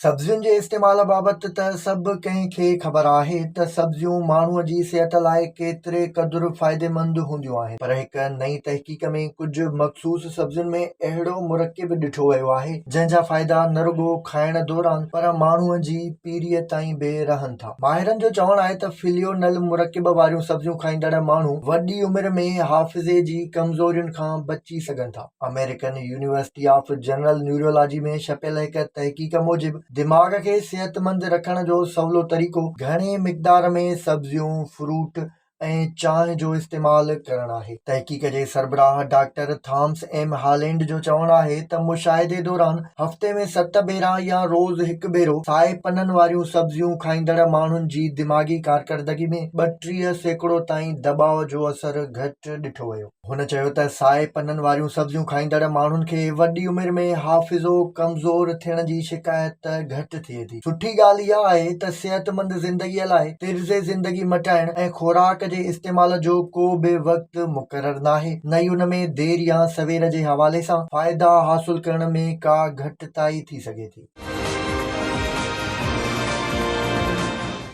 سبزين جي استعمال بابت ته سڀ ڪنهن کي خبر آهي ته سبزيون ماڻهوء جي صحت لاء ڪيتري قدر فائديمند هونديون آهن پر هڪ نئين تحقيق ۾ ڪجهه مخصوص سبزين ۾ اهڙو مرڪب ڏٺو ويو آهي جنهن جا فائدا نه رڳو کائڻ دوران پر ماڻهوء جي پيريء تائين به رهن ٿا. ماهرن جو چوڻ آهي ته فليونل مرڪب واريون سبزيون کائيندڙ ماڻهو وڏي عمر ۾ حافظي جي ڪمزورين کان بچي سگهن ٿا. American university of general neurology ۾ ڇپيل هڪ تحقيق موجب دماغ کي صحتمند رکڻ جو سولو طريقو گهڻي مقدار ۾ سبزيون، فروٽ ۽ چانهه جو استعمال ڪرڻ آهي. تحقيق جي سربراهه ڊاڪٽر ٿامس ايم هالينڊ جو چوڻ آهي ته مشاهدي دوران هفتي ۾ ست ڀيرا يا روز هڪ ڀيرو سائي پنن واريون سبزيون کائيندڙ ماڻهن جي دماغي ڪارڪردگي ۾ 32% تائين دٻاء جو اثر گهٽ ڏٺو ويو. هن چيو ته سائي پنن واريون سبزيون کائيندڙ ماڻهن کي وڏي عمر ۾ حافظو ڪمزور ٿيڻ جي شڪايت گهٽ ٿئي ٿي. سٺي ڳالهه اها آهي ته صحتمند زندگي لاء طرز زندگي مٽائڻ ۽ خوراڪ جي استعمال جو ڪو به وقت مقرر ناهي نه ئي ان ۾ دير يا سوير جي حوالي سان فائدا حاصل ڪرڻ ۾ ڪا گهٽتائي ٿي سگهي ٿي.